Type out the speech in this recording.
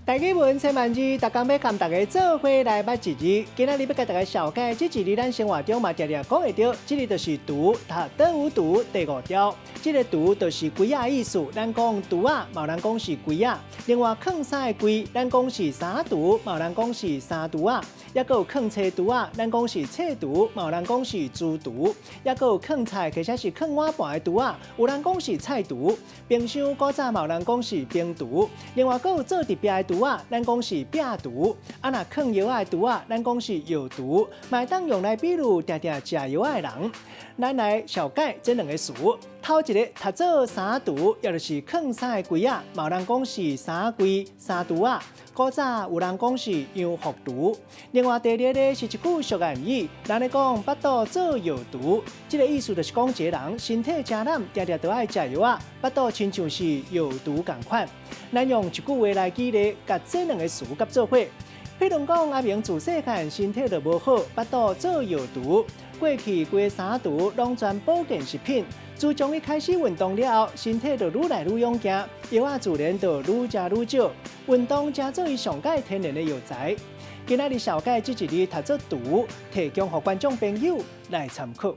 台語文千萬字，逐工欲共大家做伙來捌一字。今仔日欲共大家紹介，這一字咱生活中嘛定定講會著，這个就是櫥，讀倒有櫥第五調。這个櫥就是櫃仔意思，咱講櫥仔，嘛有人講是櫃仔。另外，囥衫的櫃，咱講是衫櫥，嘛有人講是衫櫥仔。抑閣有囥冊櫥仔，咱講是冊櫥，嘛有人講是書櫥。抑閣有囥菜，或者是囥碗盤的櫥仔，有人講是菜櫥。冰箱古早嘛有人講是冰櫥。另外，閣有做佇壁的櫥仔，咱講是壁櫥。啊，若囥藥仔的櫥仔，咱講是藥櫥。嘛會當用來比喻定定食藥仔的人。咱來紹介這兩个詞，頭一个讀做衫櫥，也就是囥衫的櫃仔，嘛有人講是衫櫃、衫櫥仔。古早有人講是洋服櫥。另外第二个是一句俗諺語，人咧講腹肚做藥櫥，這个意思就是講一个人身體誠懶，定定都愛食藥仔，腹肚親像是藥櫥仝款。咱用一句話來舉例，共這兩个詞佮做伙。譬如講，阿明自細漢身體就無好，腹肚做藥櫥，過去規个衫櫥攏全保健食品。自從伊開始運動了後，身體就愈來愈勇健，藥仔自然就愈食愈少。運動成做伊上佳天然的藥材。今仔日紹介這一字讀做櫥，提供予觀眾朋友來參考。